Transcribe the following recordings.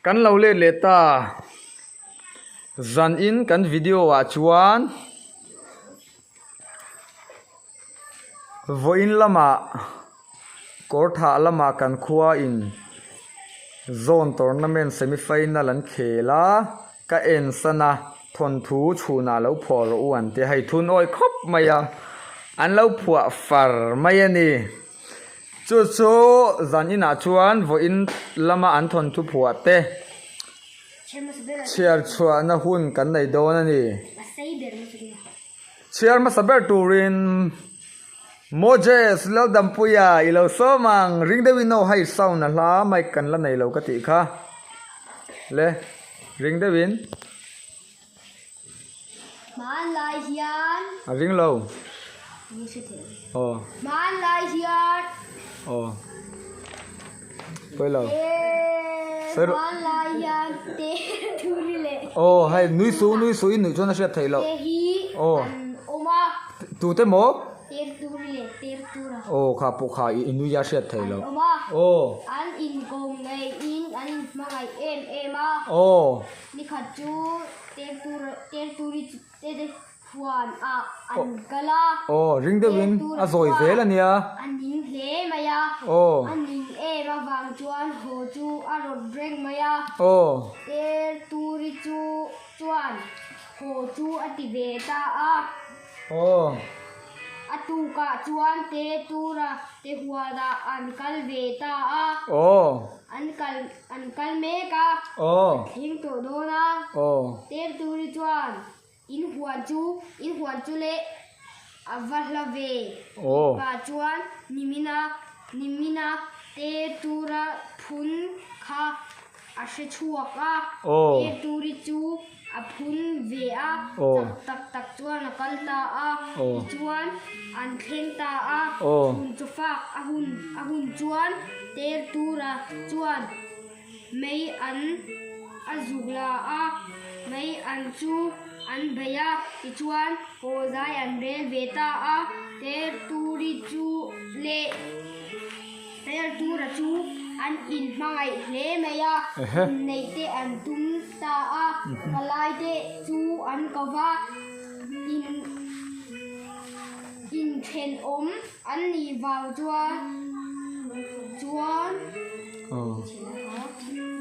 Kan lo let leh ta. Zan in kan video ah chuan vawiin lamah kawr thah lamah kan khua in zone tournament semi final an khel a ka en san a thawnthu chhunah lo phuah rawh u an ti a hei thun awi khawp mai a an lo phuah far mai a ni. Chu chu zan inah chuan vawiin lama an thawnthu phuah te chhiar chhuahna hun kan nei dawn a ni. Chhiar hmasa ber turin Moses Laldampuia i lo sawm ang ring deuhin aw hei sound a hla mic kan la nei lo ka tih kha le ring deuhin. Hmanlai hian. A ring lo. Aw. Hmanlai hian. Aw. Pawi lo. Hmanlai hian te thuri leh. Aw hei nui su nui su i nuih chuan a hriat theih loh. Te hi an awm a. Tu te maw? Ter turi leh ter tura. Aw kha pawh kha i nui a hriat theih loh. An awm a. Aw. An inkawm ngeihin an inhmangaih em em a. Aw. Nikhat chu Terturi te huan ah an kal a. Aw, ring deuhin a zawi zel a nia. A ning hle mai a. Aw. A ning em avang chuan haw chu a rawt reng mai a. Aw. Terturi chu chuan haw chu a ti ve ta a. Aw. A tukah chuan Tertura te huanah an kal ve ta a. Aw. An kal. An kal mek a, a thleng tawh dawn a. Terturi chuan in huan chu in huan chu leh a va hla ve. Mipa chuan nimina nimina Tertura phun kha a hre chhuak a. Terturi chu a phun ve a, chak tak tak chuan a kal ta a. Tichuan an thleng ta a, chhun chaw fak a hun a hun chuan Tertura chuan mei an a zuk la a, mei an chu an bei a, tichuan haw zai an rel ve ta a, Terturi chu leh Tertura chu an inhmangaih hle mai a, inneih te an tum ta a, palai te chu an ko va, in inthenawm an nih vang chuan chuan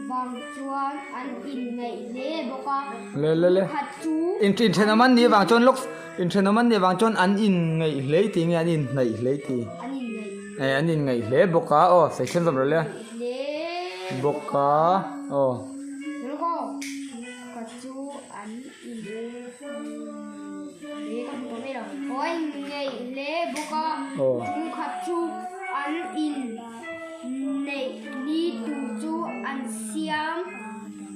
vang chuan an inngaih hle bawk a, khat chu Inthenawm an nih vang chuan lawk inthenawm an nih vang chuan an inngaih hle tih nge an inhnaih hle tih? An inngaih. Eh an inngaih hle bawk a aw sawi chhian zawm rawh le. Bawk a aw. Khat chu an in he ka hmu tawh mai lo aw an inngaih hle bawk a chung khat chu an in neih ni tur chu an siam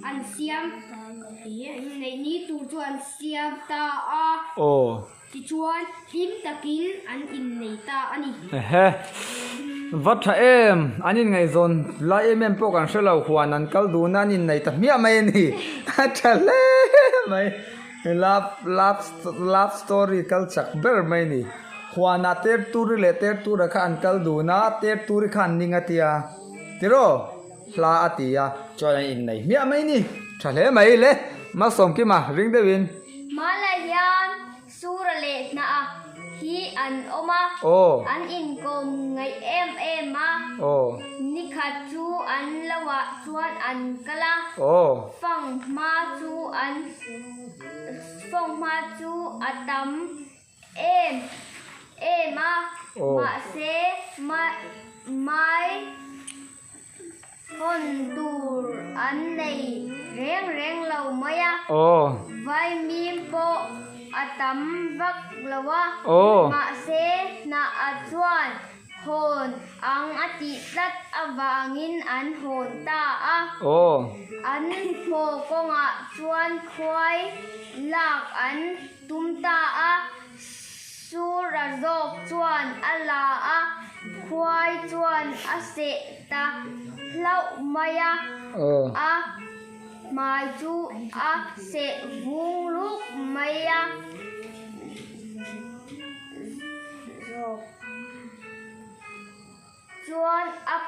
an siam an inneih ni tur chu an siam ta a. Tichuan, hlim takin an innei ta a ni. Ehe, va tha em! An inngaihzawn lai em em pawh kan hre lo, huan an kal dun a, an innei ta hmiah mai a ni. A tha hle mai. Love, love, love story kal chak ber mai a ni. Huanah Terturi leh Tertura kha an kal dun a, Terturi kha an ning a tia. Tiraw? Hla a ti a, chuan an innei hmiah mai a ni. Tha hle mai le, Malsawmkima ring deuhin. Hmanlai hian Sura leh Hnaah hi an awm a, an inkawm ngaih em em a. Nikhat chu an loah chuan an kal a, fanghma chu an fanghma chu a tam em em a, mahse mai Hawn tur an nei reng reng lo mai a, vaimim pawh a tam vak lo a, mahse hnah chuan hawn ang a tih tlat avangin an hawn ta a. An haw kawngah chuan khuai lak an tum ta a. Sura zawk chuan a la a, khuai chuan a seh ta hlauh mai a, a hmai chu a seh vung luk mai a, zawk chuan a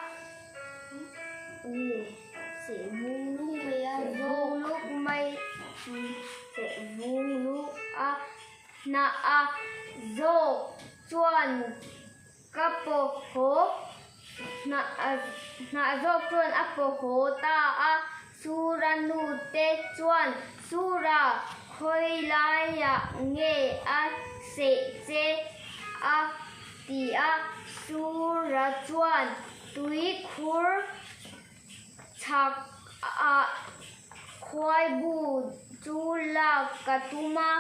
seh vung luk mai a. Vung luk mai vung luk a hnah a zawk chuan ka paw haw hnah hnah zawk chuan a paw haw ta a Sura nu te chuan Sura khawi laiah nge a seh che a ti a Sura chuan tui khur chhak ah khuai bu chu lak ka tum a,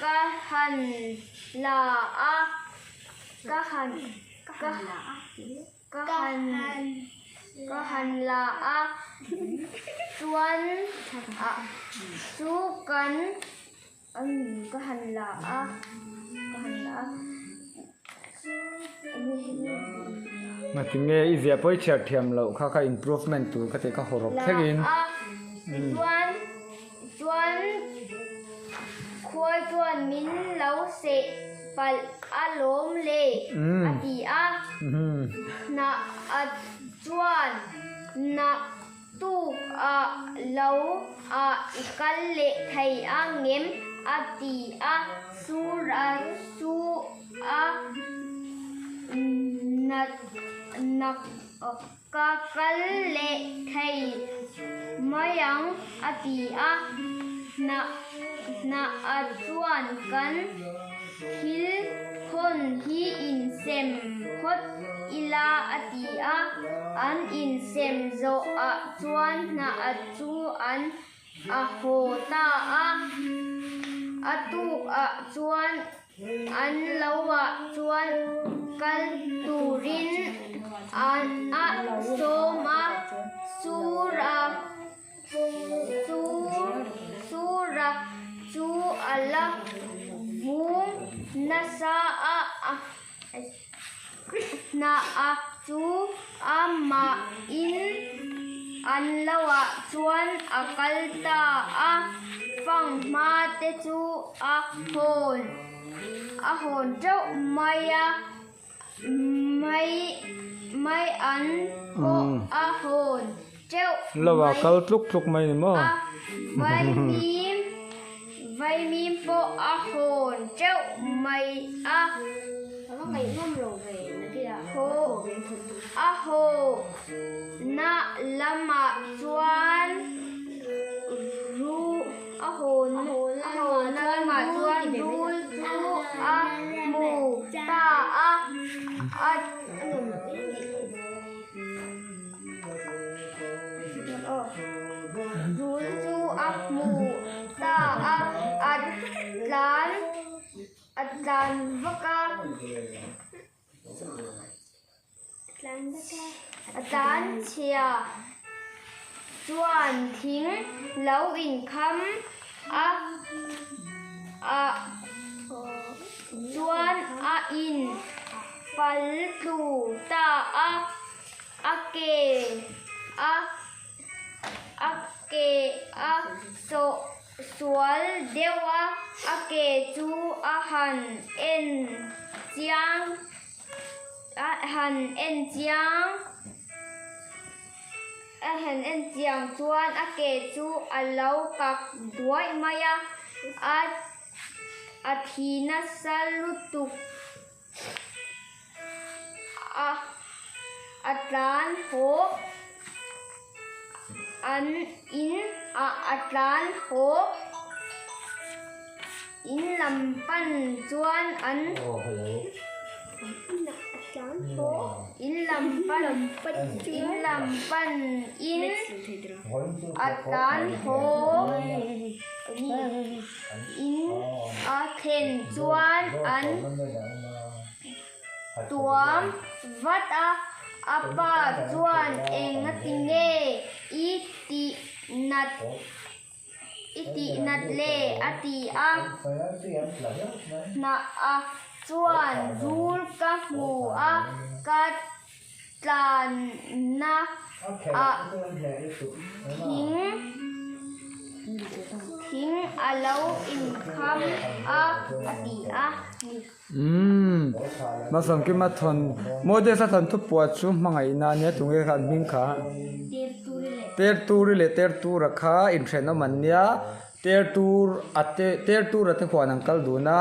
ka han la a, ka han ka ka han ka han la a chuan ah chu kan ka han la a ka han la a. Ngati nge i ziah pawh i chhiar thiam loh kha kha improvement tur ka tih kha haw rawp thleng in. La a chuan chuan khuai chuan min lo seh palh a lawm le a ti a. Hnah a chuan nah tuk ah lo ah i kal leh thei a ngem a ti a sur a chu a nat nak ka kal leh thei mai ang a ti a hnah hnah ah chuan kan thil khawn hi insem phawt ila a ti a, an insem zawh ah chuan hnah chu an a haw ta a, a tuk ah chuan an lo ah chuan kal turin an a sawm a, sur a. Sura chu a la vung nasa a, hnah chu amahin an lohah chuan a kal ta a, fanghma te chu a hawn a hawn teuh mai a. Mai mai an pawh a hawn teuh Lo a kal tluk tluk mai ni maw? A vaimim vaimim pawh a hawn teuh mai a. A va ngaihnawm lo ve nakinah haw a haw na lamah chuan ru a haw a haw na lamah chuan rul chu a hmu ta a a rul chu a hmu ta a a tlan a tlan vak a. A tlan chhia chuan thing lo inkham a ah chuan a in pal tlu ta a, a ke a a ke a sawh sual deuh a, a ke chu a han en chiang a han en chiang a han en chiang chuan a ke chu a lo kak duaih mai a, a a thi nasa lutuk a a tlan haw an in ah a tlan haw in lam pan chuan an in lam pan in lam pan in a tlan haw in a thlen chuan an tuam vat a, a pa chuan engati nge i tih nat i tih nat le a ti a, hnah a chuan rul ka hmu a ka tlanna ah thing thing a lo inkham a a ti a ni. Umm Malsawmkima thawn Modest a thawn thupuah chu hmangaihna ania tunge kha an hming kha. Terturi leh Tertura kha inthenawm an nia, Tertur a te Tertura te huan an kal dun a,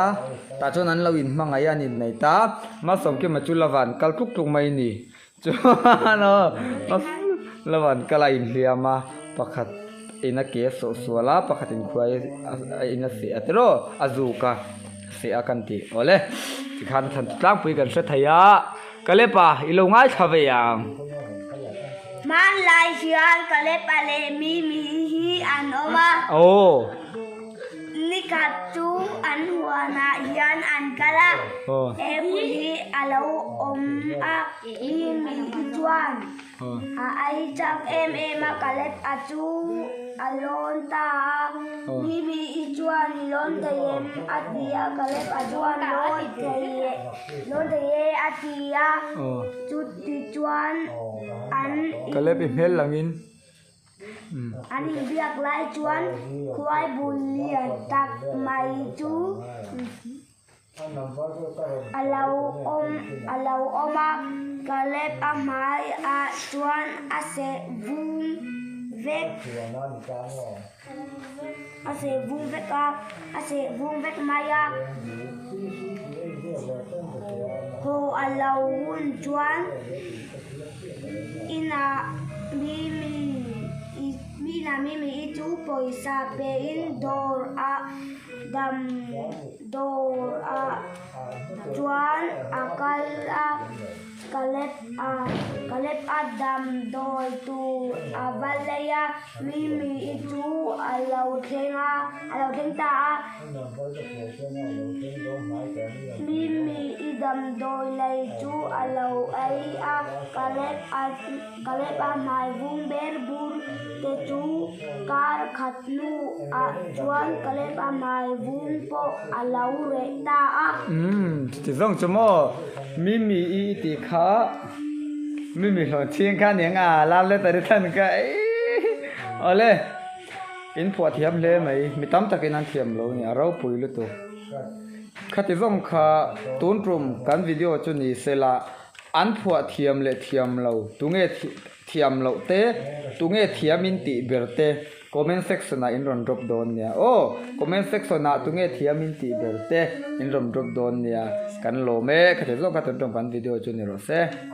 tah chuan an lo inhmangaih a an inneih ta, Malsawmkima chu la van kal tluk tluk mai a ni. Chuan aw la van kal a inhliam a, pakhat in a ke a sawh sual a, pakhat in khuai a in a seh a tiraw a zuk a seh a kan tih awle tikhan a chhan tlangpui kan hre thei a. Kalepa, i lo ngaithla ve ang. Hmanlai hian Kalepa leh Mimi hi an awm a. Aw. Nikhat chu an huanah hian an kal a. Aw. Apple hi a lo awm a, Mimi hi chuan a ei chak em em a, Kalepa chu a lawn ta a. Mimi hi chuan i lawn thei em? a ti a, Kalepa chuan lawn thei e. Lawn thei e a ti a, chuti chuan an Caleb i hmel langin an inbiak lai chuan khuai bul lian tak mai chu a lo awm a lo awm a, Caleb a hmaiah chuan a seh vung vek A seh vung vek a, a seh vung vek mai a. Haw a lo hun chuan inah Mimi inah Mimi i chu pawisa pein dawr ah dam dawr ah chuan a kal a. Caleb a Caleb a damdawi tur a va lei a, Mimi i chu a lo thleng a, a lo thleng ta a. Mimi i damdawi lei chu a lo ei a, Caleb a Caleb a hmai vung ber bur te chu kar khat hnu ah chuan Caleb a hmai vung pawh a lo reh ta a. Umm chuti zawng chu maw? Mimi i i tih kha Mimi hlawn chhing kha aniang a love letter i thlan kha eii awle in phuah thiam hle mai mi tam takin an thiam lo a ni a ropui lutuk khati zawng kha tun tum kan video chu ni sela an phuah thiam leh thiam lo tunge thiam loh te tunge thiam in tih ber te. Comment section ah in rawn drop dawn nia aw comment section ah tunge thiam in tih ber te in rawn drop dawn nia kan lawm e khati zawk kha tun tawng kan video chu ni rawh se.